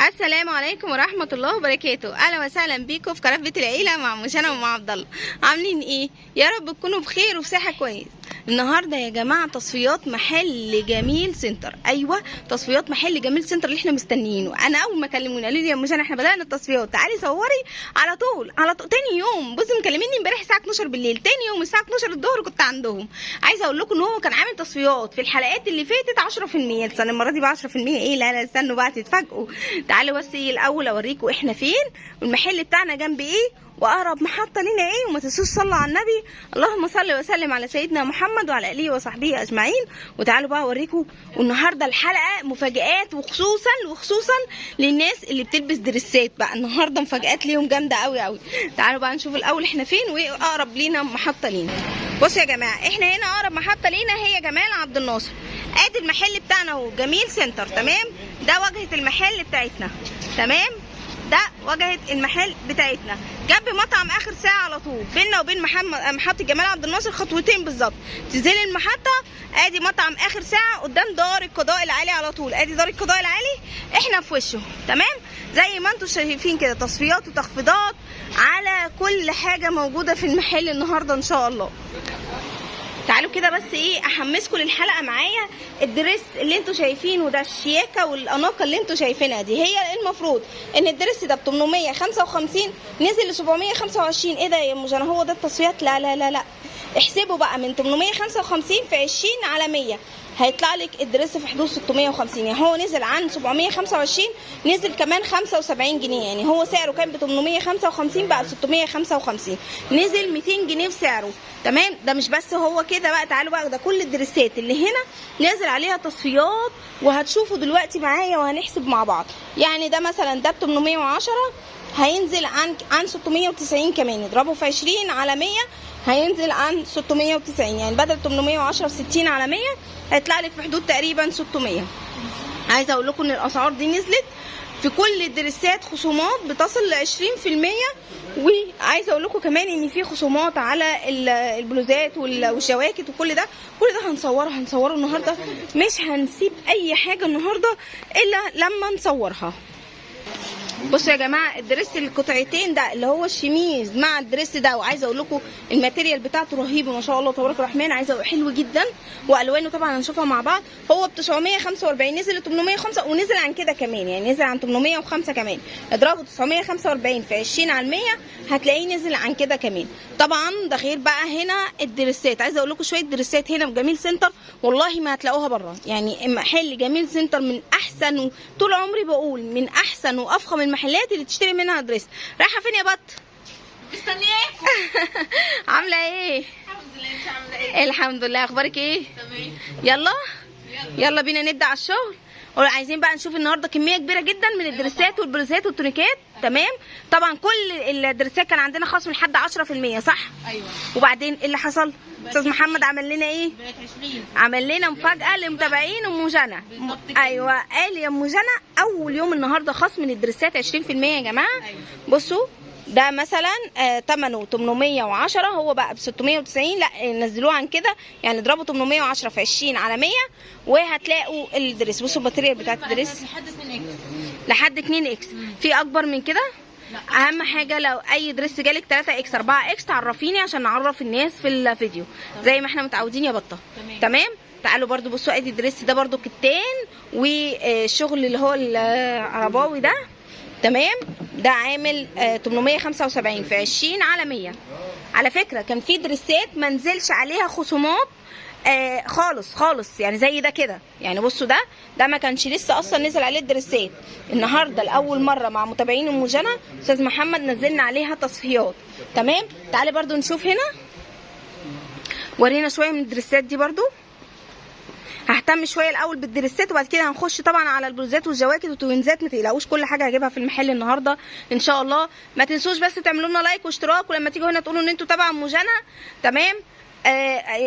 السلام عليكم ورحمة الله وبركاته. اهلا وسهلا بيكم في قناة بيت العيلة مع مشانا ومع عبد الله. عاملين ايه؟ يا رب تكونوا بخير وبصحه كويس. النهارده يا جماعة تصفيات محل جميل سنتر. ايوه تصفيات محل جميل سنتر اللي احنا مستنيينه. انا اول ما كلموني قالوا لي يا مشانا احنا بدانا التصفيات، تعالي صوري على طول على طول. تاني يوم بصي مكلميني امبارح الساعة 12 بالليل، تاني يوم الساعة 12 الظهر كنت عندهم. عايزه اقول لكم ان هو كان عامل تصفيات في الحلقات اللي فاتت 10%، السنة المرة دي بقى 10%. ايه لا لا استنوا بقى تتفاجئوا. تعالوا بس ايه الاول اوريكم احنا فين والمحل بتاعنا جنب ايه واقرب محطة لنا ايه. وما تنسوش صلوا على النبي، اللهم صل وسلم على سيدنا محمد وعلى اله وصحبه اجمعين. وتعالوا بقى اوريكم النهارده الحلقة مفاجآت، وخصوصا للناس اللي بتلبس دريسات بقى. النهارده مفاجآت ليهم جامدة قوي قوي. تعالوا بقى نشوف الاول احنا فين واقرب لينا محطة لينا. بصوا يا جماعة احنا هنا اقرب محطة لينا هي جمال عبد الناصر. ادي المحل بتاعنا اهو جميل سنتر، تمام؟ ده واجهه المحل بتاعتنا، تمام؟ ده واجهه المحل بتاعتنا جنب مطعم اخر ساعة على طول. بيننا وبين محطة جمال عبد الناصر خطوتين بالظبط. تنزلي المحطة ادي مطعم اخر ساعة قدام دار القضاء العالي على طول. ادي دار القضاء العالي احنا في وشه، تمام؟ زي ما انتم شايفين كده تصفيات وتخفيضات على كل حاجة موجودة في المحل النهارده ان شاء الله. تعالوا كده بس ايه احمسكم للحلقة معايا. ال dress اللي انتوا شايفينه ده الشياكه والاناقه اللي انتوا شايفينها دي، هي المفروض ان ال dress ده ب 855 نزل ل 725. ايه ده يا ام جنى هو ده التصفيات؟ لا لا لا لا، احسبوا بقى من 855 في 20 على 100 هيطلع لك ال dress في حدود 650. يعني هو نزل عن 725 نزل كمان 75 جنيه. يعني هو سعره كان ب 855 بقى ب 655، نزل 200 جنيه في سعره، تمام؟ ده مش بس هو كده بقى، تعالوا بقى ده كل الدريسات اللي هنا نازل عليها تصفيات وهتشوفوا دلوقتي معايا وهنحسب مع بعض. يعني ده مثلا ده ب 810 هينزل عن 690 كمان، اضربه في 20 على 100 هينزل عن 690. يعني بدل 810 في 60 على 100 هيطلع لك في حدود تقريبا 600. عايزه اقول لكم ان الاسعار دي نزلت في كل الدريسات خصومات بتصل ل 20%. وعايزه اقول لكم كمان ان في خصومات على البلوزات والجواكت وكل ده. كل ده هنصوره النهارده، مش هنسيب اي حاجة النهارده الا لما نصورها. بصوا يا جماعة ال dress القطعتين ده اللي هو الشميز مع ال dress ده، وعايزه اقول لكم ال material بتاعته رهيبة ما شاء الله تبارك الرحمن. عايزه اقول حلو جدا والوانه طبعا هنشوفها مع بعض. هو ب 945 نزل ل 805 ونزل عن كده كمان، يعني نزل عن 805 كمان. اضربه 945 في 20 على 100 هتلاقيه نزل عن كده كمان. طبعا ده غير بقى هنا الدريسات. عايزه اقول لكم شوية دريسات هنا في جميل سنتر والله ما هتلاقوها بره. يعني محل جميل سنتر من احسن، طول عمري بقول من احسن وافخم المحلات اللي تشتري منها dress. رايحة فين يا بط؟ مستنياكم. عامله ايه؟ الحمد لله. انت عامله ايه؟ الحمد لله. اخبارك ايه؟ تمام. يلا يلا بينا نبدا على الشغل. وعايزين بقى نشوف النهارده كمية كبيرة جدا من الدريسات والبلوزات والتونيكات، تمام؟ طبعا كل الدريسات كان عندنا خصم لحد 10%، صح؟ ايوه. وبعدين ايه اللي حصل؟ استاذ محمد عمل لنا ايه؟ بقت 20. عمل لنا مفاجاة لمتابعين ام جنى. ايوه قال يا ام جنى اول يوم النهارده خصم من الدريسات 20% يا جماعة. أيوة. بصوا ده مثلا ثمنه 810 هو بقى ب 690، لا نزلوه عن كده، يعني اضربوا 810 في 20 على 100 وهتلاقوا ال dress. بصوا ال material بتاعت ال dress لحد 2 X. لحد 2 X. في اكبر من كده؟ لا. اهم حاجة لو اي dress جالك 3 X 4 X تعرفيني عشان نعرف الناس في الفيديو زي ما احنا متعودين يا بطه. تمام. تعالوا برضو بصوا ادي ال dress ده برضو كتان والشغل اللي هو العرباوي ده، تمام؟ ده عامل 875 في 20 على 100. على فكرة كان في دريسات ما نزلش عليها خصومات خالص خالص، يعني زي ده كده. يعني بصوا ده ما كانش لسه اصلا نزل عليه الدريسات. النهارده لاول مرة مع متابعين ام جنى استاذ محمد نزلنا عليها تصفيات، تمام؟ تعالي برضو نشوف هنا، ورينا شوية من الدريسات دي. برضو ههتم شوية الاول بالدريسات وبعد كده هنخش طبعا على البلوزات والجواكت والتوينزات. ما تقلقوش كل حاجة هجيبها في المحل النهارده ان شاء الله. ما تنسوش بس تعملوا لنا like واشتراك، ولما تيجوا هنا تقولوا ان انتوا تبع ام جنى، تمام؟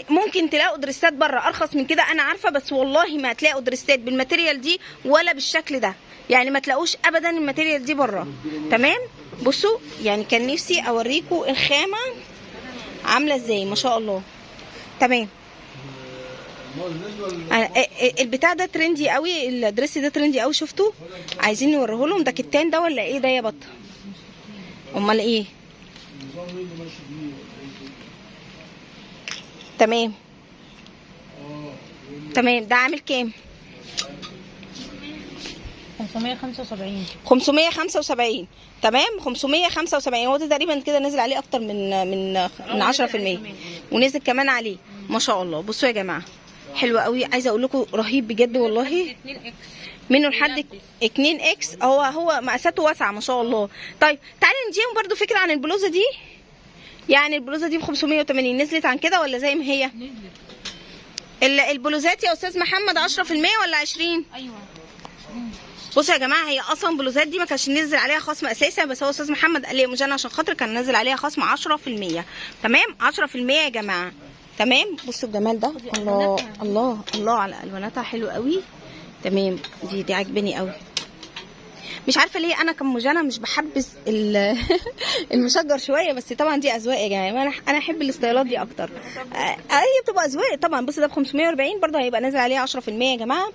ممكن تلاقوا دريسات بره ارخص من كده انا عارفه، بس والله ما هتلاقوا دريسات بال material دي ولا بالشكل ده، يعني ما تلاقوش ابدا ال material دي بره، تمام؟ بصوا يعني كان نفسي اوريكم الخامة عامله ازاي ما شاء الله، تمام؟ البتاع ده trendy قوي، ال dress ده trendy قوي، شفتوا؟ عايزين نوريه لهم. ده كتان ده ولا ايه ده يا بطه؟ امال ايه؟ تمام تمام. ده عامل كام؟ 575. 575. تمام 575. هو ده تقريبا كده نزل عليه اكتر من 10%، ونزل كمان عليه ما شاء الله. بصوا يا جماعة حلو قوي، عايزه اقول لكم رهيب بجد والله. منه لحد 2 X، هو مقاساته واسعة ما شاء الله. طيب تعالي نديهم برده فكرة عن البلوزة دي. يعني البلوزة دي ب 580، نزلت عن كده ولا زي ما هي؟ نزلت. البلوزات يا استاذ محمد 10% ولا 20؟ ايوه. بصوا يا جماعة هي اصلا البلوزات دي ما كانش نزل عليها خصم اساسا، بس هو استاذ محمد قال لي يا مجانا عشان خاطر كان نزل عليها خصم 10%. تمام 10% يا جماعة. تمام. بصوا الجمال ده، الله الله الله على الواناتها، حلو قوي. تمام دي عجباني قوي. مش عارفه ليه انا كمجانا مش بحبس المشجر شوية، بس طبعا دي اذواق يا جماعة، انا احب الاستايلات دي اكتر. هي بتبقى اذواق طبعا. بص ده ب 540 برده هيبقى نازل عليه 10% يا جماعة.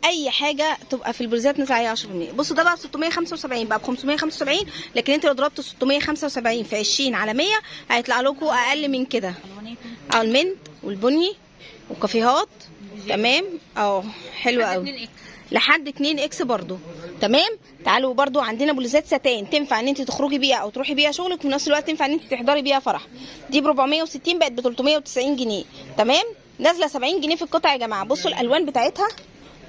اي حاجة تبقى في البلوزات نازل عليها 10%. بصوا ده بقى ب 675، بقى ب 575، لكن انتوا لو ضربتوا 675 في 20 على 100 هيطلع لكم اقل من كده. ال mint والبني وكافيهات. تمام حلو قوي لحد 2 X برضو. تمام. تعالوا برضو عندنا بلوزات ساتان تنفع ان انت تخرجي بيها او تروحي بيها شغلك، وفي نفس الوقت تنفع ان انت تحضري بيها فرح. دي ب 460 بقت ب 390 جنيه. تمام. نازله 70 جنيه في القطع يا جماعة. بصوا الالوان بتاعتها،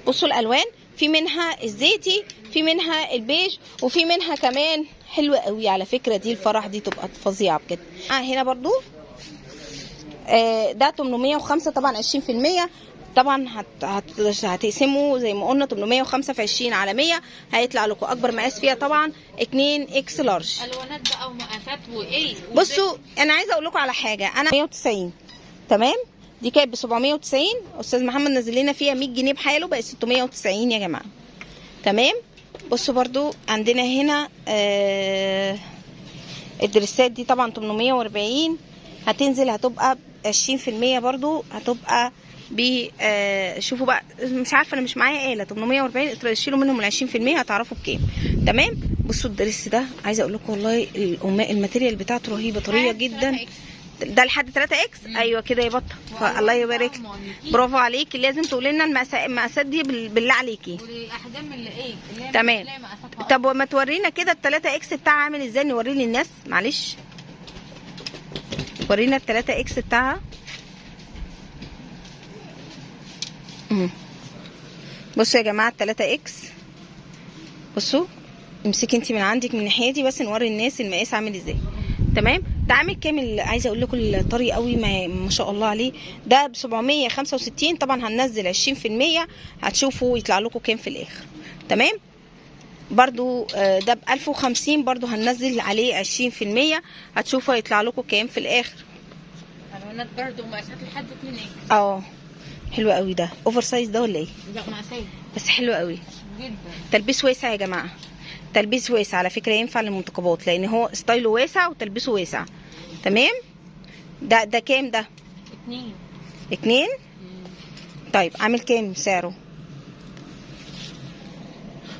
بصوا الالوان، في منها الزيتي، في منها البيج، وفي منها كمان حلوة قوي على فكرة. دي الفرح دي تبقى فظيعة بجد. هنا برضو ده 805 طبعا 20%. طبعا هتقسموا زي ما قلنا 805 في 20 على 100 هيطلع لكم اكبر مقاس فيها طبعا 2 X large. الوانات بقى ومقاسات وايه. بصوا انا عايزه اقول لكم على حاجة، انا 190. تمام. دي كانت ب 790، استاذ محمد نزل لنا فيها 100 جنيه بحاله، بقت 690 يا جماعة. تمام. بصوا برضو عندنا هنا الدريسات دي طبعا 840 هتنزل، هتبقى 20% برضو، هتبقى ب شوفوا بقى مش عارفه انا مش معايا آلة. 840 شيلوا منهم ال 20% هتعرفوا بكام. تمام. بصوا ال dress ده عايزه اقول لكم والله ال material بتاعته رهيبة، طرية جدا. ده لحد 3 X. ايوه كده يا بطه، فالله يبارك، برافو عليكي. لازم تقولي لنا المقاسات دي بالله عليكي، والاحجام اللي ايه اللي تمام. طب وما تورينا كده ال 3 X بتاعها عامل ازاي، نوريه للناس معلش. ورينا ال 3 X بتاعها. بصوا يا جماعة ال 3 X، بصوا امسكي انت من عندك من الناحية دي بس نوري الناس المقاس عامل ازاي. تمام. ده عامل كام؟ عايزه اقول لكم الطري قوي ما شاء الله عليه. ده ب 765، طبعا هننزل 20%، هتشوفوا يطلع لكم كام في الاخر. تمام. برضو ده ب 1050، برضو هننزل عليه 20%، هتشوفوا هيطلع لكم كام في الاخر. الوانات برضو مقاسات لحد 2 X. حلو قوي. ده oversize ده ولا ايه؟ لا مقاسات بس حلو قوي جدا. تلبيس واسع يا جماعة، تلبيس واسع على فكرة، ينفع للمنتقبات لان هو style ه واسع وتلبيسه واسع. تمام. ده كام ده؟ 2. طيب عامل كام سعره؟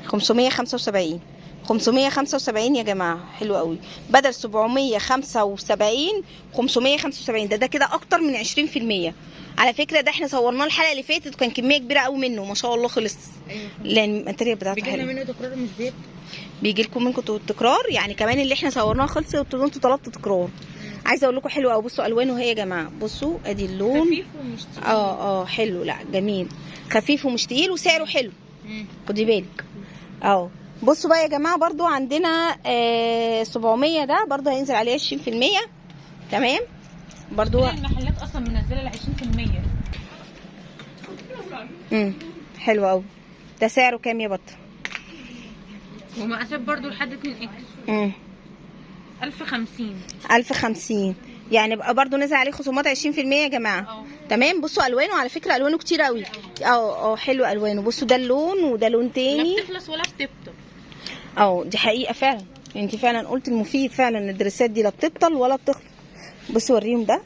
575. 575 يا جماعة، حلو قوي. بدل 775 575، ده كده اكتر من 20%. على فكرة ده احنا صورناه الحلقة اللي فاتت وكان كمية كبيرة قوي منه ما شاء الله خلص. ايوه لان ال material بتاعته بيجي لنا حلوة. منه تكرار مش بيت، بيجي لكم منكم تكرار، يعني كمان اللي احنا صورناه خلص وانتوا طلبتوا تكرار. عايزه اقول لكم حلو قوي. بصوا الوانه هي يا جماعة، بصوا ادي اللون خفيف ومش تقيل. حلو، لا جميل، خفيف ومش تقيل وسعره حلو، خدي بالك. بصوا بقى يا جماعة برضو عندنا 700، ده برضو هينزل عليه 20%. تمام. برضو المحلات اصلا منزله ال 20%. حلو قوي. ده سعره كام يا بطه؟ ومقاسات برضو لحد 2 X. 1050. 1050 يعني بقى برضو نزل عليه خصومات 20% يا جماعة. تمام. بصوا الوانه على فكرة الوانه كتير قوي. حلو الوانه. بصوا ده اللون وده لون تاني. لا بتخلص ولا بتبطل. دي حقيقة فعلا، انت فعلا قلت المفيد فعلا. الدريسات دي لا بتبطل ولا بتخلص. بصوا وريهم ده،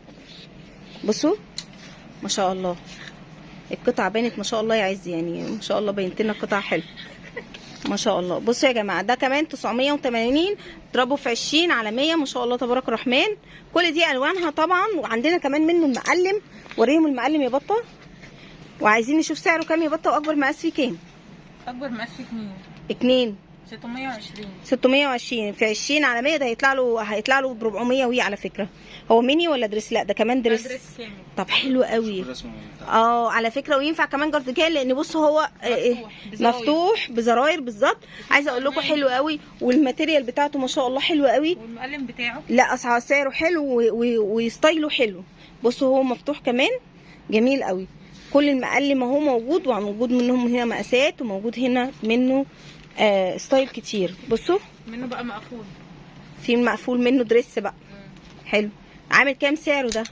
بصوا ما شاء الله. القطعة بانت ما شاء الله يا عز، يعني ما شاء الله بينت لنا قطعه حلوة ما شاء الله. بصوا يا جماعة ده كمان 980، اضربوا في 20 على 100، ما شاء الله تبارك الرحمن. كل دي الوانها طبعا، وعندنا كمان منه المقلم. وريهم المقلم يا بطه، وعايزين نشوف سعره كام يا بطه، واكبر مقاس فيه كام؟ اكبر مقاس فيه 2 620. 620 في 20 على 100، ده هيطلع له ب 400 وي. على فكرة هو ميني ولا dress؟ لا ده كمان dress. dress كامل. طب حلو قوي. على فكرة، وينفع كمان جارديجان، لان بص هو مفتوح بزراير بالظبط. عايزه اقول لكم حلو قوي، وال material بتاعته ما شاء الله حلو قوي، والمقلم بتاعه لا اسعار سعره حلو و style ه حلو. بصوا هو مفتوح كمان جميل قوي. كل المقلم اهو موجود، وموجود منهم هنا مقاسات، وموجود هنا منه style كتير. بصوا منه بقى مقفول، في مقفول منه dress بقى. حلو. عامل كام سعره ده؟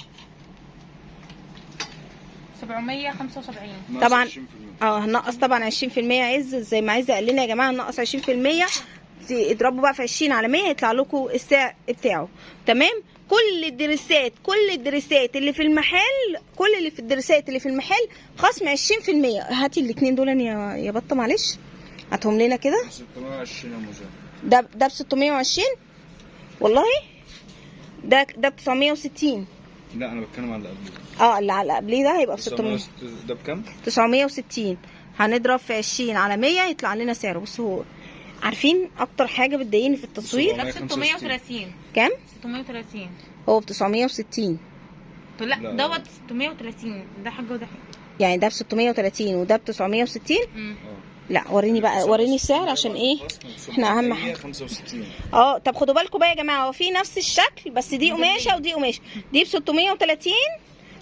775 طبعا. هننقص طبعا 20% عز، زي ما عز قال لنا يا جماعة هننقص 20%. اضربوا بقى في 20 على 100 يطلع لكم السعر بتاعه. تمام. كل الدريسات اللي في المحل، كل اللي في الدريسات اللي في المحل خصم 20%. هاتي الاثنين دول يا بطه، معلش هاتهم لنا كده. 620 يا مجاهد. ده ب 620 والله. ده ب 960. لا انا بتكلم على اللي قبليه. اللي على اللي قبليه ده هيبقى ب 600. ده بكام؟ 960. هنضرب في 20 على 100 يطلع لنا سعره. بصوا هو عارفين اكتر حاجة بتضايقني في التصوير؟ ده ب 630. كام؟ 630. هو ب 960. لا دوت 630، ده حاجة وده حاجة. يعني ده ب 630 وده ب 960. لا وريني بقى، وريني السعر عشان ايه احنا اهم حاجة 65. طب خدوا بالكم بقى يا جماعة، هو في نفس الشكل بس دي قماشة ودي قماشة. دي ب 630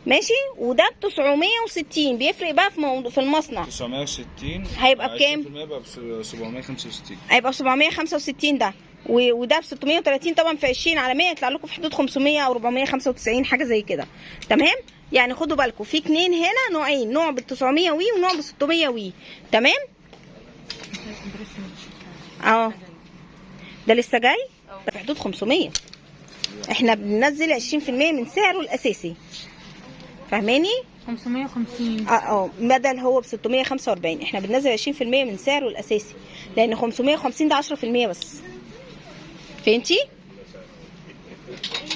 ماشي، وده ب 960. بيفرق بقى في المصنع. 960 هيبقى بكام؟ هيبقى ب 765. هيبقى ب 765 ده، وده ب 630 طبعا في 20 على 100 يطلع لكم في حدود 500 او 495 حاجة زي كده. تمام. يعني خدوا بالكم في اتنين هنا نوعين، نوع بال 900 وي ونوع ب 600 وي. تمام. ده لسه جاي في حدود 500. احنا بننزل 20% من سعره الاساسي، فاهماني؟ 550. بدل هو ب 645 احنا بننزل 20% من سعره الاساسي، لان 550 ده 10% بس. فهمتي؟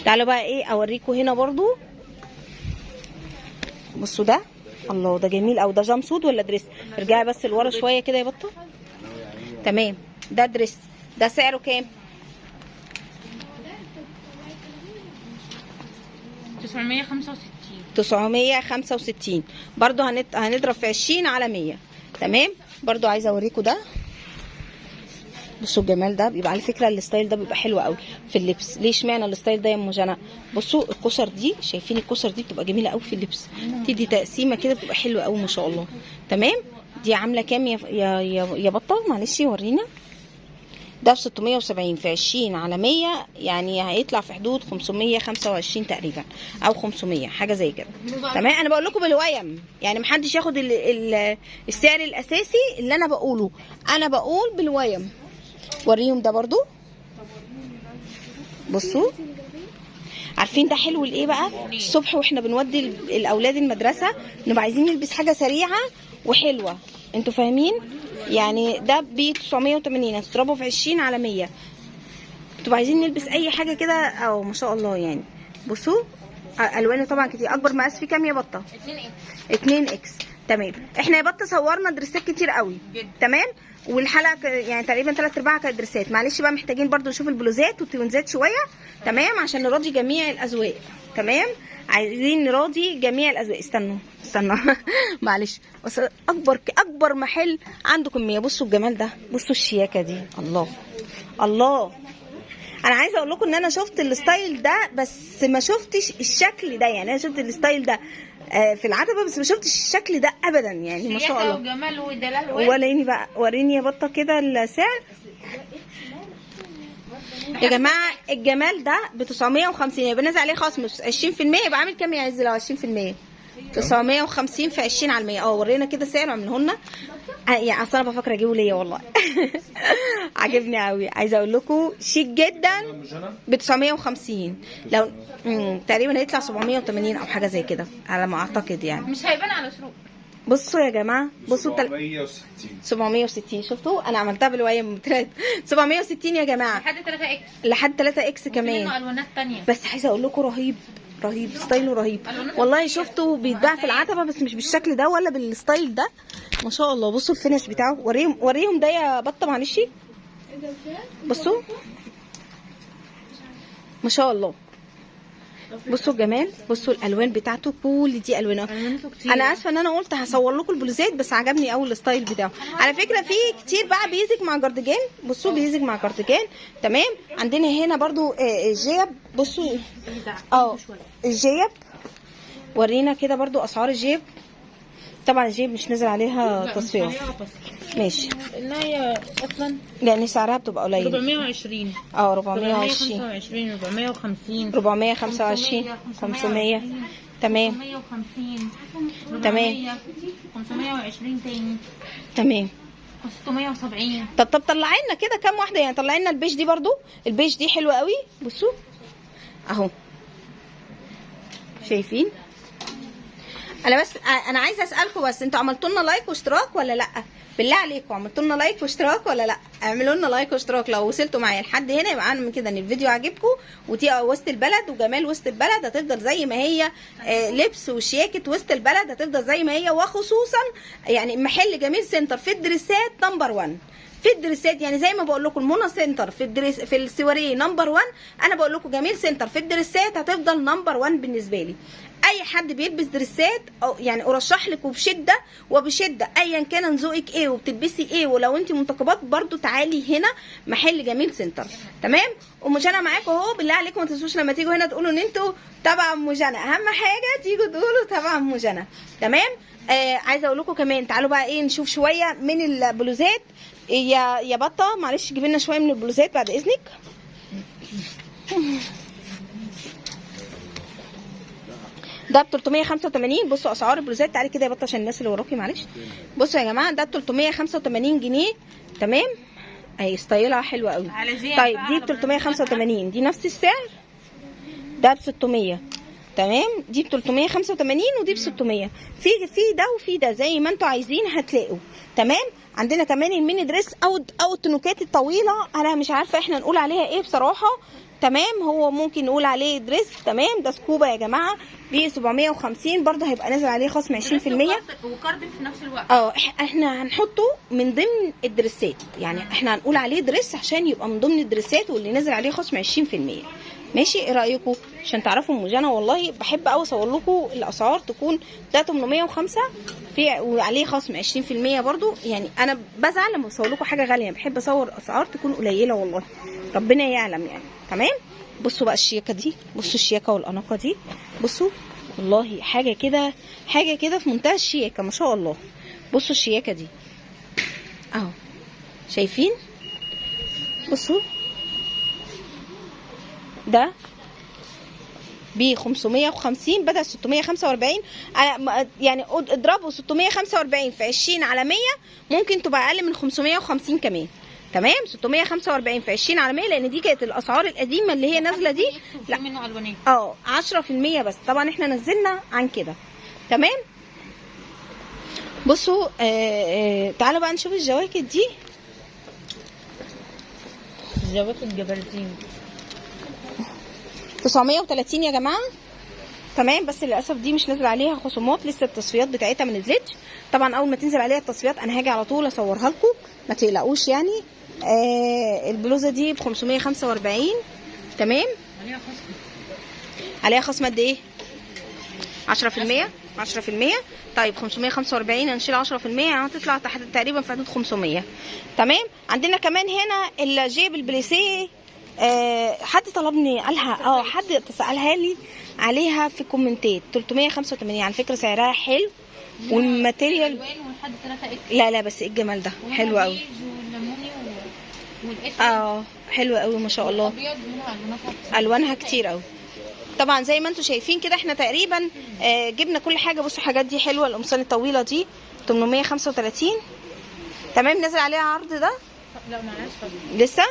تعالوا بقى ايه اوريكم هنا برضو. بصوا ده، الله ده جميل. او ده jumpsuit ولا dress؟ ارجعي بس لورا شوية كده يا بطه. تمام. ده dress. ده سعره كام؟ 965. 965 برضو هنضرب في 20 على 100. تمام. برضو عايزه اوريكم ده. بصوا الجمال ده، بيبقى على فكرة ال style ده بيبقى حلو قوي في اللبس. ليش معنى ال style ده يا ام جنى؟ بصوا الكسر دي، شايفين الكسر دي بتبقى جميلة قوي في اللبس، تدي تقسيمه كده بتبقى حلوة قوي ما شاء الله. تمام. دي عامله كام يا يا يا بطه؟ معلش ورينا. ده ب 670 في 20 على 100، يعني هيطلع في حدود 525 تقريبا او 500 حاجة زي كده. تمام. انا بقول لكم بالويم، يعني محدش ياخد السعر الاساسي اللي انا بقوله، انا بقول بالويم. وريهم ده برضو. بصوا عارفين ده حلو لايه بقى؟ الصبح واحنا بنودي الاولاد المدرسة نبقى عايزين نلبس حاجة سريعة وحلوه، انتوا فاهمين؟ يعني ده ب 980، هتضربه في 20 على 100. انتوا عايزين نلبس اي حاجة كده او ما شاء الله يعني. بصوا الوانه طبعا كتير. اكبر مقاس فيه كام يا بطه؟ 2 X. تمام. احنا يا بطه صورنا دريسات كتير قوي. تمام. والحلقة يعني تقريبا 3/4 كانت دريسات. معلش بقى محتاجين برضو نشوف البلوزات والتونزات شوية. تمام، عشان نراضي جميع الاذواق. تمام، عايزين نراضي جميع الاذواق. استنوا استنوا معلش، بس اكبر محل عنده كمية. بصوا الجمال ده، بصوا الشياكه دي، الله الله. انا عايزه اقول لكم ان انا شفت ال style ده بس ما شفتش الشكل ده. يعني انا شفت ال style ده في العتبة بس ما شفتش الشكل ده ابدا، يعني ما شاء الله وجمال ودلال. وريني بقى، وريني يا بطه كده السعر يا جماعة. الجمال ده ب 950، يبقى نازل عليه خصم 20%، يبقى عامل كام يا عز لو 20%؟ 950 في 20 على 100. ورينا كده سعره عمله لنا. يعني اصل انا بفكر اجيبه ليا والله عجبني قوي. عايزه اقول لكم شيك جدا ب 950، لو تقريبا هيطلع 780 او حاجة زي كده على ما اعتقد. يعني مش هيبان على شروق. بصوا يا جماعة، بصوا 760. 760. شفتوا انا عملتها بالويم 760 يا جماعة، لحد 3 X، لحد 3 X كمان. منه الوانات ثانية، بس عايزه اقول لكم رهيب رهيب، style ه رهيب والله. شفته بيتباع في العتبة بس مش بالشكل ده ولا بال style ده، ما شاء الله. بصوا ال finish بتاعه، وريهم وريهم ده يا بطه معلش. بصوا ما شاء الله، بصوا الجمال، بصوا الالوان بتاعته، كل دي الوانه. انا اسفه ان انا قلت هصور لكم البلوزات، بس عجبني قوي ال style بتاعه. على فكرة في كتير بقى basic مع جارديجان، بصوا basic مع كارديجان. تمام. عندنا هنا برضو الجيب، بصوا الجيب، ورينا كده برضو اسعار الجيب. طبعا الجيب مش نازل عليها تصفيات، ماشي، لانها هي اصلا لان سعرها بتبقى قليل. 420، 420، 425، 450، 425، 500. تمام، 550، تمام، 520 تاني، تمام، 670. طب طلعي لنا كده كام واحدة يعني، طلعي لنا البيج دي برضو، البيج دي حلوة قوي. بصوا اهو، شايفين؟ انا بس انا عايزه اسالكم بس، انتوا عملتوا لنا like واشتراك ولا لا؟ بالله عليكم عملتوا لنا like واشتراك ولا لا؟ اعملوا لنا like واشتراك. لو وصلتوا معايا لحد هنا يبقى انا من كده ان الفيديو عاجبكم، ودي وسط البلد وجمال وسط البلد هتفضل زي ما هي، لبس وشياكه وسط البلد هتفضل زي ما هي، وخصوصا يعني محل جميل سنتر في الدريسات number 1 في الدريسات. يعني زي ما بقول لكم المنى سنتر في الدريس في السواريه number 1، انا بقول لكم جميل سنتر في الدريسات هتفضل number 1 بالنسبة لي. اي حد بيلبس دريسات او يعني ارشح لك وبشدة وبشدة، ايا كان ذوقك ايه وبتلبسي ايه، ولو انت منتقبات برضو تعالي هنا محل جميل سنتر. تمام. ومجانا معاكم اهو، بالله عليكم ما تنسوش لما تيجوا هنا تقولوا ان انتوا تبع مجانا، اهم حاجة تيجوا تقولوا تبع مجانا. تمام. عايزه اقول لكم كمان، تعالوا بقى ايه نشوف شوية من البلوزات. يا بطه معلش جيبي لنا شوية من البلوزات بعد اذنك. ده ب 385. بصوا اسعار البلوزات، تعالي كده يا بطه عشان الناس اللي وراكي معلش. بصوا يا جماعة ده ب 385 جنيه. تمام، اهي ستايلها حلوة قوي. طيب دي ب 385، دي نفس السعر، ده ب 600. تمام، دي ب 385 ودي ب 600. في ده وفي ده زي ما انتوا عايزين هتلاقوا. تمام. عندنا كمان ال mini dress او التنوكات الطويلة، انا مش عارفه احنا نقول عليها ايه بصراحة. تمام، هو ممكن نقول عليه dress. تمام، ده سكوبا يا جماعة ب 750، برده هيبقى نازل عليه خصم 20% وكاردن في نفس الوقت. احنا هنحطه من ضمن الدريسات، يعني احنا هنقول عليه dress عشان يبقى من ضمن الدريسات واللي نازل عليه خصم 20%. ماشي، ايه رايكم؟ عشان تعرفوا المجانا والله بحب قوي اصور لكم الاسعار. تكون ده 805 في وعليه خصم 20% برده. يعني انا بزعل لما بصور لكم حاجة غالية، بحب اصور اسعار تكون قليله والله، ربنا يعلم يعني. تمام. بصوا بقى الشياكه دي، بصوا الشياكه والاناقه دي، بصوا والله حاجة كده، حاجة كده في منتهى الشياكه ما شاء الله. بصوا الشياكه دي اهو، شايفين؟ بصوا ده ب 550 بدل 645، يعني اضربوا 645 في 20 على 100 ممكن تبقى اقل من 550 كمان. تمام، 645 في 20 على 100، لان دي كانت الاسعار القديمة اللي هي نازله دي. لا منه الوانات 10% بس، طبعا احنا نزلنا عن كده. تمام. بصوا تعالوا بقى نشوف الجواكت دي، جواكت جبردين 930 يا جماعة. تمام، بس للاسف دي مش نازل عليها خصومات، لسه التصفيات بتاعتها ما نزلتش. طبعا اول ما تنزل عليها التصفيات انا هاجي على طول اصورها لكم، ما تقلقوش يعني. البلوزة دي ب 545. تمام، عليها خصم، عليها خصم قد ايه؟ 10%. 10%. طيب 545 هنشيل 10%، يعني هتطلع تحت تقريبا في حدود 500. تمام. عندنا كمان هنا الجيب البليسيه، حد طلبني قالها، حد سالها لي عليها في كومنتات 385. على فكرة سعرها حلو وال material لا لا بس ايه الجمال ده، حلو قوي. حلو قوي ما شاء الله، الوانها كتير قوي. طبعا زي ما انتم شايفين كده احنا تقريبا جبنا كل حاجة. بصوا الحاجات دي حلوة، القمصان الطويلة دي 835. تمام، نزل عليها عرض ده لا معلهاش خصم.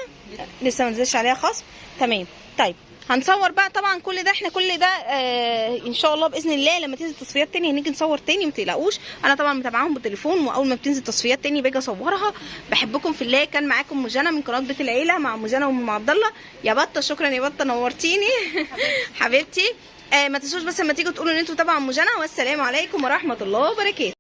لسه ما نزلش عليها خصم. تمام. طيب هنصور بقى طبعا كل ده، احنا كل ده ان شاء الله باذن الله لما تنزل تصفيات تاني هنيجي نصور تاني، ما تقلقوش. انا طبعا متابعاهم بالتليفون، واول ما بتنزل تصفيات تاني باجي اصورها. بحبكم في الله. كان معاكم مجانا من قناة بيت العيلة مع مجانا وام عبد الله. يا بطه شكرا يا بطه، نورتيني حبيبتي. ما تنسوش بس لما تيجوا تقولوا ان انتوا تبع مجانا. والسلام عليكم ورحمة الله وبركاته.